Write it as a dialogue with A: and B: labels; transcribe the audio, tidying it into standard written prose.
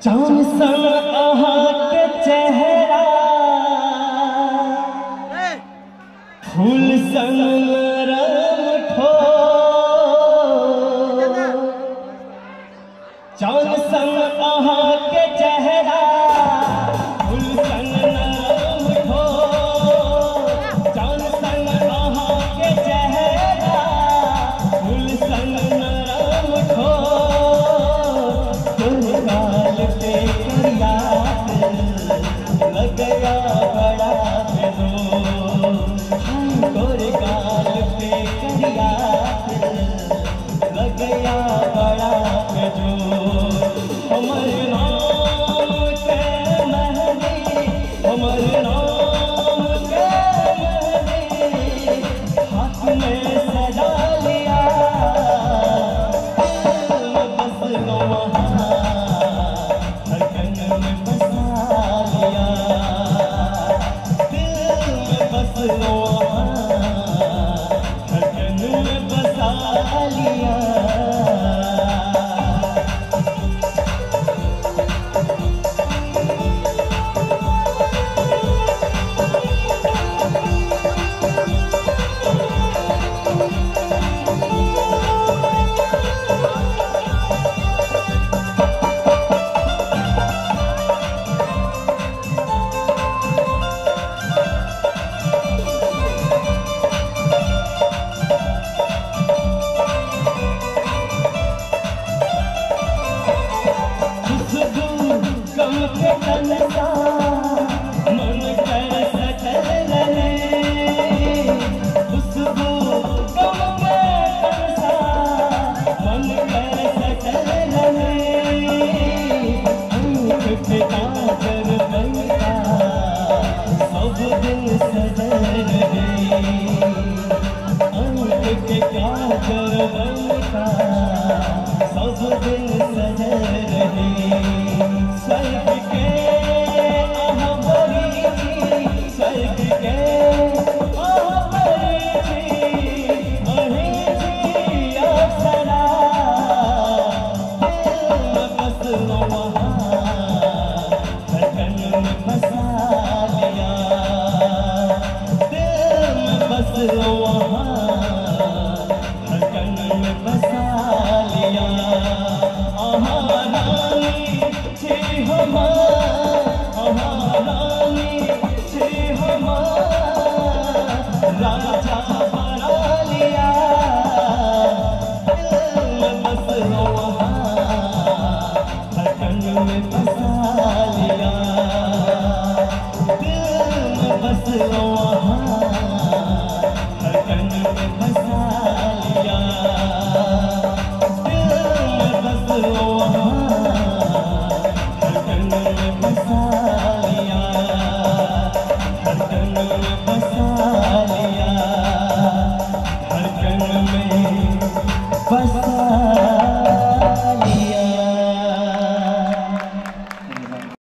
A: चांद सन अहाँ के चेहरा फूल सन नरम ठोर, चांद सन अहाँ के चेहरा फूल सन नरम ठोर, चांद सन अहाँ के चेहरा फूल सन नरम ठोर, गाल पे करिया लगया बड़ा बेजोर, गोरे गाल पे करिया लगया बड़ा बेजोर। हमर नाम के मेहंदी, हमर नाम के मेहंदी हाथ में सजा लिया, दिल में बस लो वहाँ धड़कन में बसा लिया, दिल में बस लो वहाँ धड़कन में बसा लिया। गम के तनसा मन कर सटल रहे, खुशबू गम के तनसा मन कर सटल रहे, अंक पे काजर बनता सब दिन सजल रहे, अंक के काजर बनता सब दिन सजल रहे। स्वर्ग के अहाँ परी छी, स्वर्ग के अहाँ परी छी, अहीं छी अप्सरा, दिल में बसलो वहाँ धड़कन में बसा लिया, दिल में बसलो वहाँ धड़कन में बसा लिया। अहाँ रानी छी हमार, अहाँ रानी छी हमार, राजा बना लिया, दिल में बसलो वहाँ धड़कन में बसा लिया, दिल में बसलो